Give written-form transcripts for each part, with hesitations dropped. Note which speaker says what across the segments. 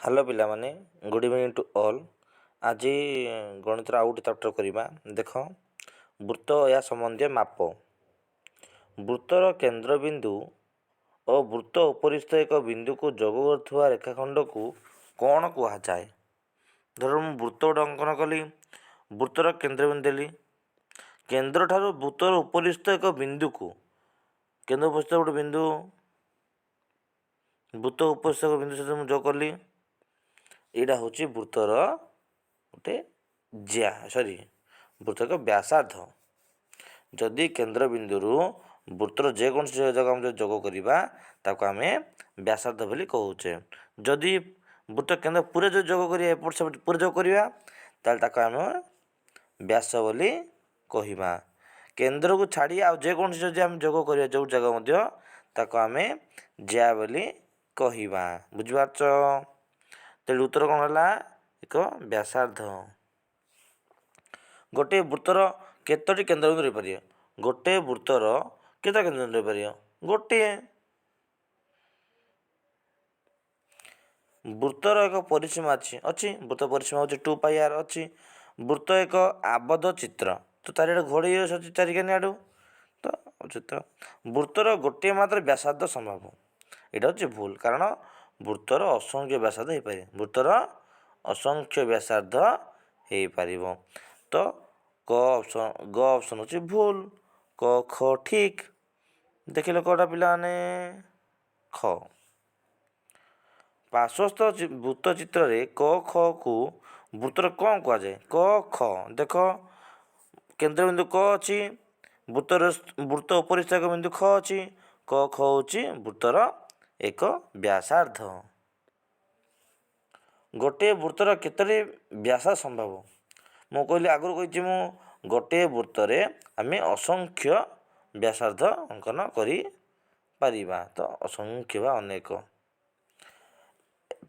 Speaker 1: Hello ପିଲାମାନେ, good evening two all. ଆଜି ଗଣିତର ଆଉ ଗୋଟେ ଚାପ୍ଟର କରିବା। ଦେଖ, ବୃତ୍ତ ଏହା ସମ୍ବନ୍ଧୀୟ ମାପ। ବୃତ୍ତର କେନ୍ଦ୍ରବିନ୍ଦୁ ଓ ବୃତ୍ତ ଉପରିସ୍ଥ ଏକ ବିନ୍ଦୁକୁ ଯୋଗ କରୁଥିବା ରେଖାଖଣ୍ଡକୁ କ'ଣ କୁହାଯାଏ? ଧର ମୁଁ ବୃତ୍ତ ଗୋଟେ ଅଙ୍କନ କଲି, ବୃତ୍ତର କେନ୍ଦ୍ରବିନ୍ଦୁ ଦେଲି, କେନ୍ଦ୍ରଠାରୁ ବୃତ୍ତର ଉପରିସ୍ଥ ଏକ ବିନ୍ଦୁକୁ, କେନ୍ଦ୍ର ଉପରିସ୍ଥ ଗୋଟେ ବିନ୍ଦୁ, ବୃତ୍ତ ଉପରିସ୍ଥ ଏକ ବିନ୍ଦୁ ସହିତ ମୁଁ ଯୋଗ କଲି। ଏଇଟା ହେଉଛି ବୃତ୍ତର ଗୋଟେ ଜ୍ୟା, ସରି, ବୃତ୍ତ ଏକ ବ୍ୟାସାର୍ଦ୍ଧ। ଯଦି କେନ୍ଦ୍ରବିନ୍ଦୁରୁ ବୃତ୍ତର ଯେକୌଣସି ଜାଗା ଆମେ ଯଦି ଯୋଗ କରିବା, ତାକୁ ଆମେ ବ୍ୟାସାର୍ଦ୍ଧ ବୋଲି କହୁଛେ। ଯଦି ବୃତ୍ତ କେନ୍ଦ୍ର ପୁରା ଯଦି ଯୋଗ କରିବା, ଏପଟ ସେପଟ ପୁରା ଯୋଗ କରିବା, ତାହେଲେ ତାକୁ ଆମେ ବ୍ୟାସ ବୋଲି କହିବା। କେନ୍ଦ୍ରକୁ ଛାଡ଼ି ଆଉ ଯେକୌଣସି ଯଦି ଆମେ ଯୋଗ କରିବା ଯେଉଁ ଜାଗା ମଧ୍ୟ, ତାକୁ ଆମେ ଜ୍ୟା ବୋଲି କହିବା। ବୁଝିପାରୁଛ? ତେଣୁ ଉତ୍ତର କ'ଣ ହେଲା? ଏକ ବ୍ୟାସାର୍ଦ୍ଧ। ଗୋଟିଏ ବୃତ୍ତର କେତୋଟି କେନ୍ଦ୍ରବିନ୍ଦୁ ରହିପାରିବ? ଗୋଟିଏ ବୃତ୍ତର କେତେ କେନ୍ଦ୍ରବିନ୍ଦୁ ରହିପାରିବ? ଗୋଟିଏ। ବୃତ୍ତର ଏକ ପରିସୀମା ଅଛି। ବୃତ୍ତ ପରିସୀମା ହେଉଛି 2 ପାଇ ଆର୍ ଅଛି। ବୃତ୍ତ ଏକ ଆବଦ୍ଧ ଚିତ୍ର, ତ ଚାରିଆଡ଼େ ଘୋଡ଼େଇ ଅଛି, ଚାରିକାନି ଆଡ଼ୁ ତ ଚିତ୍ର। ବୃତ୍ତର ଗୋଟିଏ ମାତ୍ର ବ୍ୟାସାର୍ଦ୍ଧ ସମ୍ଭବ, ଏଇଟା ହେଉଛି ଭୁଲ, କାରଣ ବୃତ୍ତର ଅସଂଖ୍ୟ ବ୍ୟାସାର୍ଦ୍ଧ ହେଇପାରିବ। ବୃତ୍ତର ଅସଂଖ୍ୟ ବ୍ୟାସାର୍ଦ୍ଧ ହେଇପାରିବ। ତ କ ଅପସନ୍, ଗ ଅପସନ୍ ହେଉଛି ଭୁଲ, କ ଖ ଠିକ୍। ଦେଖିଲ କଟା ପିଲାମାନେ? ଖ। ପାର୍ଶ୍ୱସ୍ଥ ବୃତ୍ତ ଚିତ୍ରରେ କ ଖ କୁ ବୃତ୍ତର କ'ଣ କୁହାଯାଏ? କ ଖ ଦେଖ, କେନ୍ଦ୍ରବିନ୍ଦୁ କ ଅଛି, ବୃତ୍ତର ବୃତ୍ତ ଉପରିସ୍ଥ ଏକ ବିନ୍ଦୁ ଖ ଅଛି। କ ଖ ହେଉଛି ବୃତ୍ତର ଏକ ବ୍ୟାସାର୍ଦ୍ଧ। ଗୋଟିଏ ବୃତ୍ତର କେତୋଟି ବ୍ୟାସ ସମ୍ଭବ? ମୁଁ କହିଲି, ଆଗରୁ କହିଛି ମୁଁ, ଗୋଟିଏ ବୃତ୍ତରେ ଆମେ ଅସଂଖ୍ୟ ବ୍ୟାସାର୍ଦ୍ଧ ଅଙ୍କନ କରିପାରିବା। ତ ଅସଂଖ୍ୟ ବା ଅନେକ।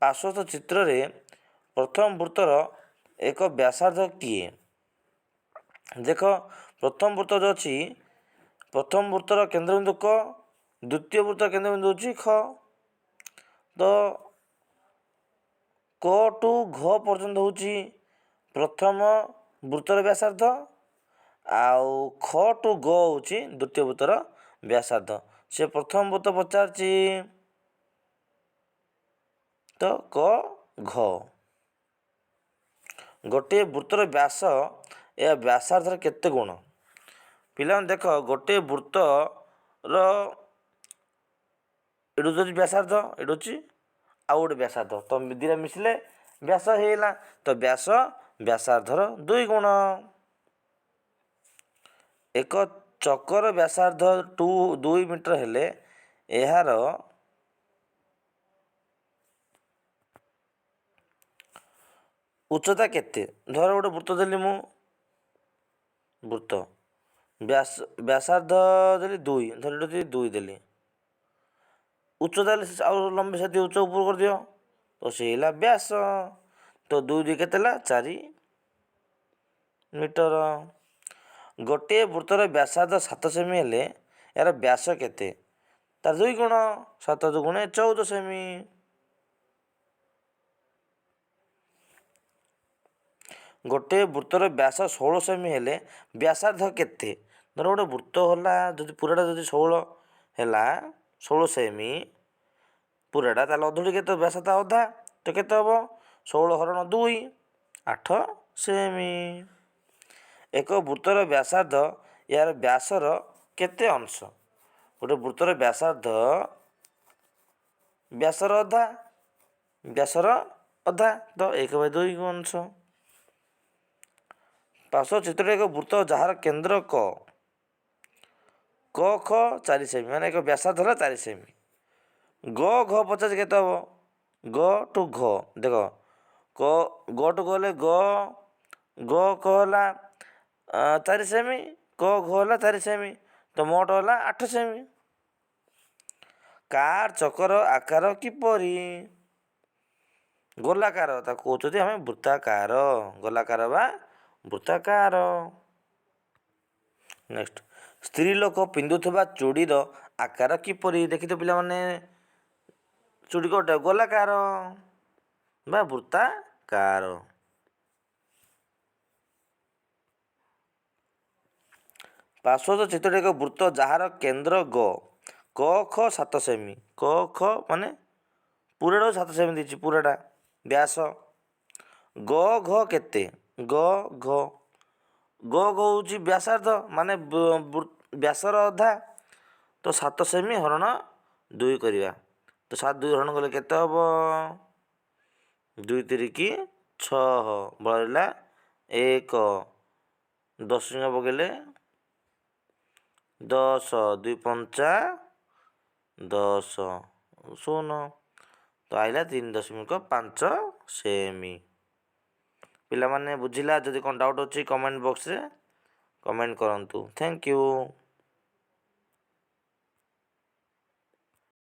Speaker 1: ପାର୍ଶ୍ୱସ୍ଥ ଚିତ୍ରରେ ପ୍ରଥମ ବୃତ୍ତର ଏକ ବ୍ୟାସାର୍ଦ୍ଧ କିଏ? ଦେଖ, ପ୍ରଥମ ବୃତ୍ତ ଯେଉଁ ଅଛି, ପ୍ରଥମ ବୃତ୍ତର କେନ୍ଦ୍ରବିନ୍ଦୁ କ, ଦ୍ୱିତୀୟ ବୃତ୍ତର କେନ୍ଦ୍ରବିନ୍ଦୁ ହେଉଛି ଖ। ତ କ ଟୁ ଘ ପର୍ଯ୍ୟନ୍ତ ହେଉଛି ପ୍ରଥମ ବୃତ୍ତର ବ୍ୟାସାର୍ଦ୍ଧ, ଆଉ ଖ ଟୁ ଗ ହେଉଛି ଦ୍ୱିତୀୟ ବୃତ୍ତର ବ୍ୟାସାର୍ଦ୍ଧ। ସେ ପ୍ରଥମ ବୃତ୍ତ ପଚାରିଛି, ତ କ ଘ। ଗୋଟିଏ ବୃତ୍ତର ବ୍ୟାସ ଏହା ବ୍ୟାସାର୍ଦ୍ଧର କେତେ ଗୁଣ? ପିଲାମାନେ ଦେଖ, ଗୋଟିଏ ବୃତ୍ତର ଏଇଠି ହେଉଛି ବ୍ୟାସାର୍ଦ୍ଧ, ଏଇଠି ହେଉଛି ଆଉ ଗୋଟେ ବ୍ୟାସାର୍ଦ୍ଧ, ତ ଦୁଇଟା ମିଶିଲେ ବ୍ୟାସ ହେଇଗଲା। ତ ବ୍ୟାସ ବ୍ୟାସାର୍ଦ୍ଧର 2 ଗୁଣ। ଏକ ଚକର ବ୍ୟାସାର୍ଦ୍ଧ 2 ମିଟର ହେଲେ ଏହାର ଉଚ୍ଚତା କେତେ? ଧର ଗୋଟେ ବୃତ୍ତ ଦେଲି ମୁଁ, ବୃତ୍ତ ବ୍ୟାସ ବ୍ୟାସାର୍ଦ୍ଧ ଦେଲି 2, ଧର ଏଠି 2 ଦେଲି, ଉଚ୍ଚତା ହେଲେ ଆଉ ଲମ୍ବି ସେତିକି ଉଚ୍ଚ ଉପରୁ କରିଦିଅ, ତ ସେ ହେଲା ବ୍ୟାସ। ତ 2 2 କେତେ ହେଲା? 4 ମିଟର। ଗୋଟିଏ ବୃତ୍ତର ବ୍ୟାସାର୍ଦ୍ଧ 7 ସେମି ହେଲେ ଏହାର ବ୍ୟାସ କେତେ? ତାର 2 ଗୁଣ, 7 2 ଗୁଣେ 14 ସେମି। ଗୋଟିଏ ବୃତ୍ତର ବ୍ୟାସ 16 ସେମି ହେଲେ ବ୍ୟାସାର୍ଦ୍ଧ କେତେ? ଧର ଗୋଟେ ବୃତ୍ତ ହେଲା, ଯଦି ପୁରାଟା ଯଦି 16 ହେଲା, 16 ସେମି ପୁରାଟା, ତାହେଲେ ଅଧୁଟି କେତେ? ବ୍ୟାସାର୍ଦ୍ଧ ଅଧା, ତ କେତେ ହେବ? 16 ହରଣ 2, 8 ସେମି। ଏକ ବୃତ୍ତର ବ୍ୟାସାର୍ଦ୍ଧ ଏହାର ବ୍ୟାସର କେତେ ଅଂଶ? ଗୋଟେ ବୃତ୍ତର ବ୍ୟାସାର୍ଦ୍ଧ ବ୍ୟାସର ଅଧା, ବ୍ୟାସର ଅଧା, ତ 1/2 ଅଂଶ। ପାର୍ଶ୍ୱ ଚିତ୍ରରେ ଏକ ବୃତ୍ତ ଯାହାର କେନ୍ଦ୍ର କ, କ ଖ 4 ସେମି, ମାନେ ଏକ ବ୍ୟାସାର୍ଦ୍ଧ ହେଲା 4 ସେମି। ଗ ଘ 50 କେତେ ହେବ? ଗ ଟୁ ଘ ଦେଖ, କ ଗ ଟୁ ଗଲେ ଗ ଗ କ ହେଲା 4 ସେମି, କ ଘ ହେଲା 4 ସେମି, ତ ମୋଟ ହେଲା 8 ସେମି। କାର୍ ଚକର ଆକାର କିପରି? ଗୋଲାକାର, ତାକୁ କହୁଛନ୍ତି ଆମେ ବୃତ୍ତାକାର, ଗୋଲାକାର ବା ବୃତ୍ତାକାର। ନେକ୍ସଟ, ସ୍ତ୍ରୀ ଲୋକ ପିନ୍ଧୁଥିବା ଚୁଡ଼ିର ଆକାର କିପରି? ଦେଖିଥିବ ପିଲାମାନେ, ଚୁଡ଼ି କୋଉଟା? ଗୋଲାକାର। ବା ବୃତ୍ତାକାର। ପାର୍ଶ୍ୱସ୍ଥ ଚିତ୍ରଟି ଏକ ବୃତ୍ତ ଯାହାର କେନ୍ଦ୍ର ଗ, କ ଖ 7 ସେମି। କ ଖ ମାନେ ପୁରାଟା 7 ସେମି ଦେଇଛି, ପୁରାଟା ବ୍ୟାସ। ଗ ଘ କେତେ? ଗ ଘ, ଗ ଘ ହେଉଛି ବ୍ୟାସାର୍ଦ୍ଧ, ମାନେ ବ୍ୟାସର ଅଧା। ତ 7 ସେମି ହରଣ 2 କରିବା। ତ 7 2 ହରଣ କଲେ କେତେ ହେବ? 2 ତିରିକି 6, ବଳିଲା 1, ଦଶମିକ ପକେଇଲେ 10, 2 ପଞ୍ଚା 10, 0। ତ ଆଇଲା 3.5 ସେମି। ପିଲାମାନେ ବୁଝିଲା? ଯଦି କ'ଣ ଡାଉଟ୍ ଅଛି, କମେଣ୍ଟ ବକ୍ସରେ କମେଣ୍ଟ କରନ୍ତୁ। Thank you.